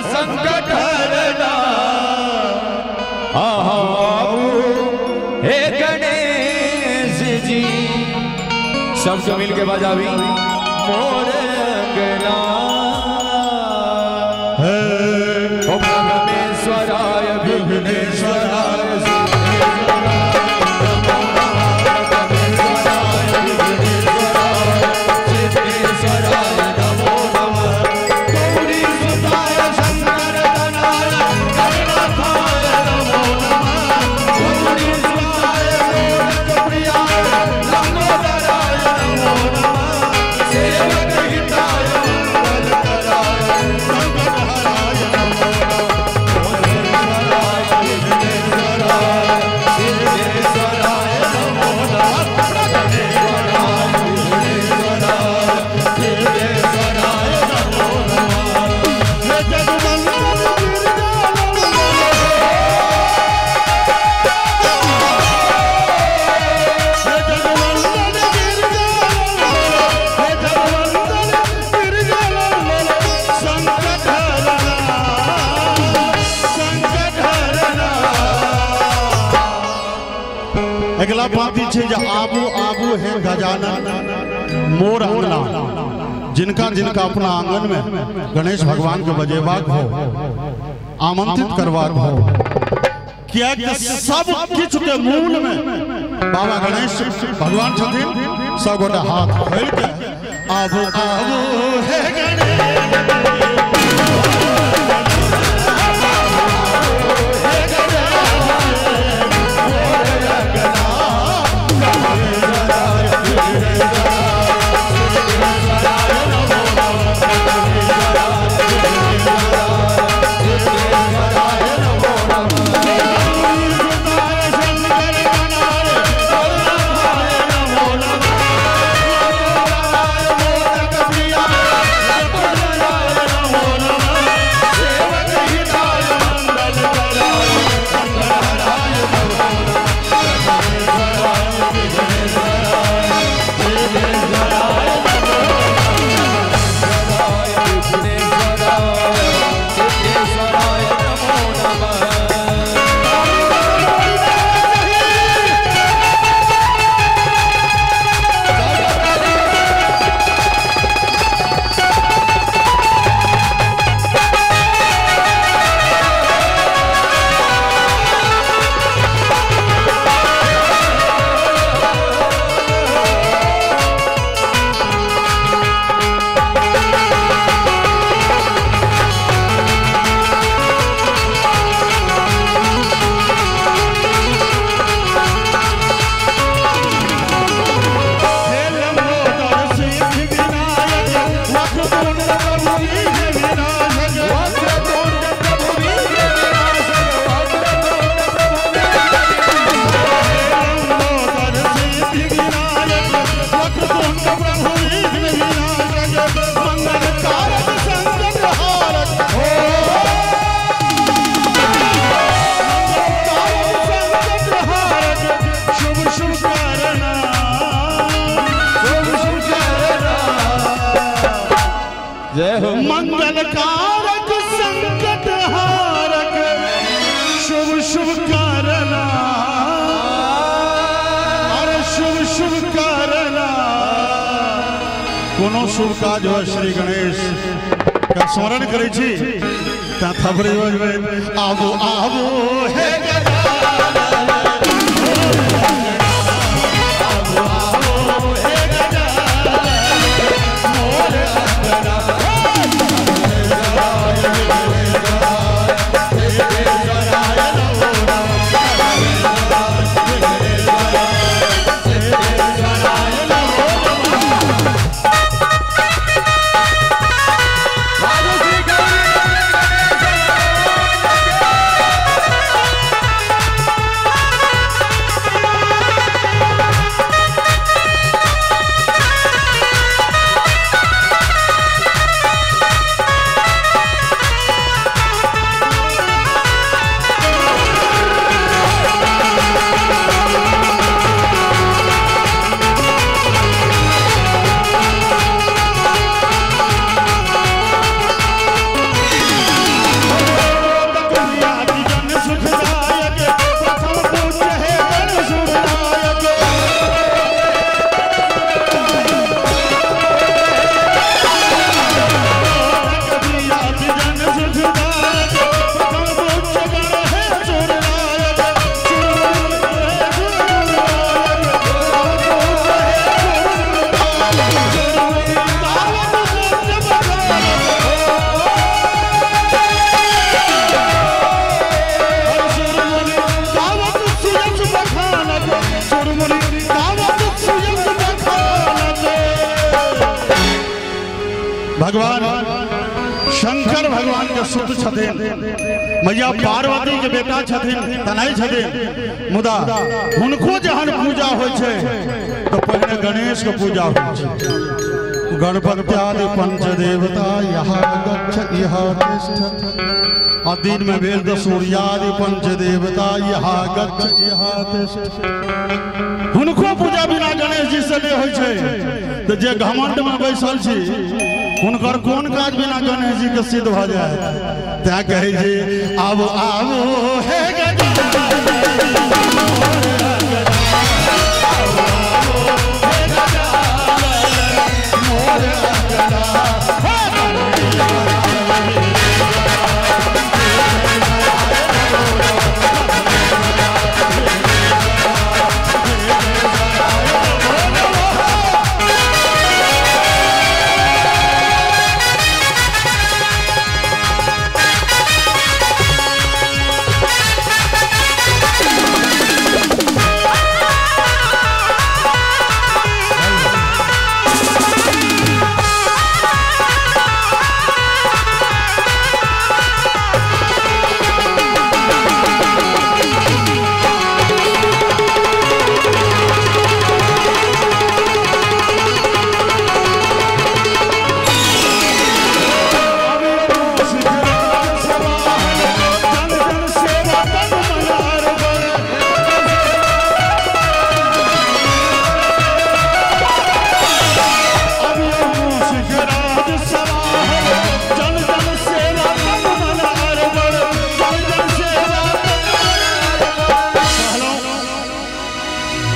संकट हरना आबू हे गणेश जी। सबके मिल के बजावी मोर अंगना। ओ परमेश्वराय विघ्नेश्वराय अगला पाती छे जे आबू आबू है गजानन मोर अंगना। जिनका जिनका अपना आंगन में गणेश भगवान के बजेबाक हो, आमंत्रित करवाक हो, किया सब किछु के मूल में बाबा गणेश भगवान छथिन। सब गोटा हाथ खोल के आबू आबू है गणेश। मंगल कारक संकट हारक शुभ शुभ करना, अरे शुभ शुभ करना। कोनो शुभ काज हो श्री गणेश का स्मरण करै छी ता थपड़ी बजबै आबू आबू हे गजानन, आबू आबू हे गजानन मोर अंगना। राजू श्री गौरी गणेश। भगवान शंकर भगवान के सुत छथिन, मैया पार्वती के बेटा छथिन, तनय छथिन, मुदा हुनको जहन पूजा होइ छै तो पहले गणेश के पूजा होइ छै। गणपत्यादि पंच देवता यहाँ गच्छ इह तिष्ठ, आ दिन में भेल तो सूर्यादि पंच देवता यहाँ गच्छ इह तिष्ठ। हुनको पूजा बिना गणेश जी से नहीं होइ छै। तो जे घमंड में बैसल छी हुनकर कोन काज बिना गणेश जी के सिद्ध भ जाए। तैं कहै छी आबो आबो हे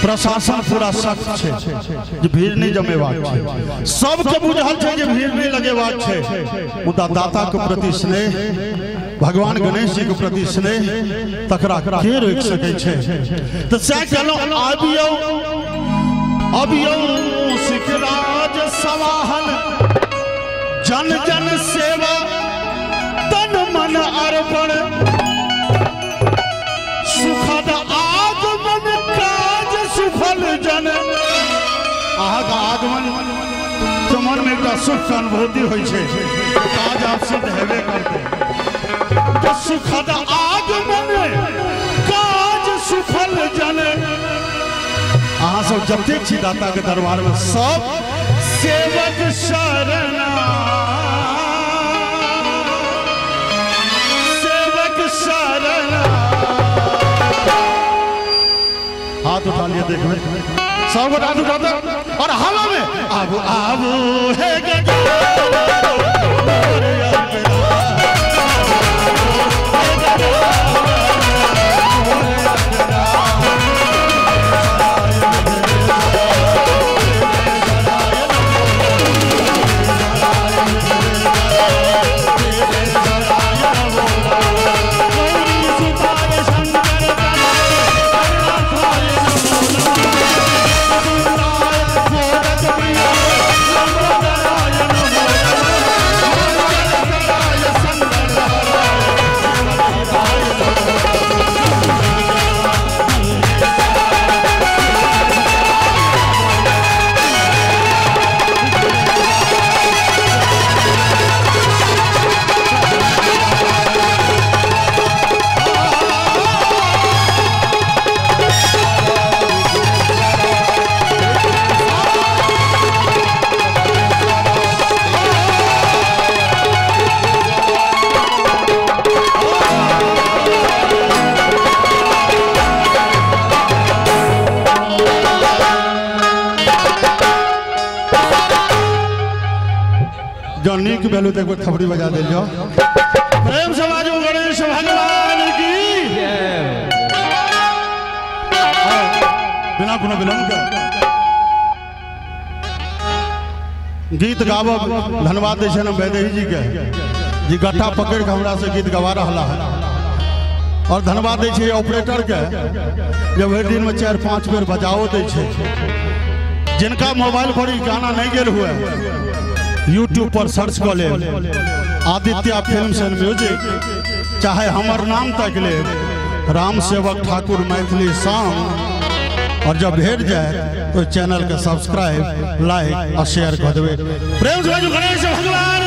प्रशासन पूरा सख्त छै जे भीड़ नहीं जमेबाक छै, सबके बुझल छै जे भीड़ नहीं लगेबाक छै, मुदा दाता के प्रति स्नेह, भगवान गणेश जी के प्रति स्नेह तकरा के रोकि सकै छै। तो सएह कहलहुँ आबियौ अबियौ सिखराज सवाहन, जन जन सेवा तन मन अर्पण, सुखद आगमन काज सुफल जन। अहाँके आगमन से मन में एकटा सुख के अनुभूति होइ छै, काज आब सिद्ध हेबे करतै। तो सुखद आगमन काज सुफल जन। अहाँ सब जतेक छी दाता के दरबार में सब सेवक शरणा, सेवक शरणा। हाथ उठा लिया देखो सब हाथ उठाते और हवा में आबू आबू हे नीक भेलू तो एक बेर थपड़ी बजा दिल जाओ। प्रेम से बाजू गणेश भगवान की। बिना कोनो विलंब के गीत गाबब धन्यवाद दै छनि वैदेही जी के, जी गट्टा पकड़ के हमरा से गीत गवा रहा है। और धन्यवाद दै छियै ऑपरेटर के, जे भरि दिन में 4-5 बेर बजाओ दै छै। जिनका मोबाइल पर ई गाना नहीं गेल हुए यूट्यूब पर सर्च कर ले आदित्य फिल्म्स एंड म्यूजिक, चाहे हमर नाम तक ले राम सेवक ठाकुर मैथिली सॉन्ग, और जब भेट जाए तो चैनल के सब्सक्राइब, लाइक और शेयर कर देवे। प्रेम से गणेश भगवान।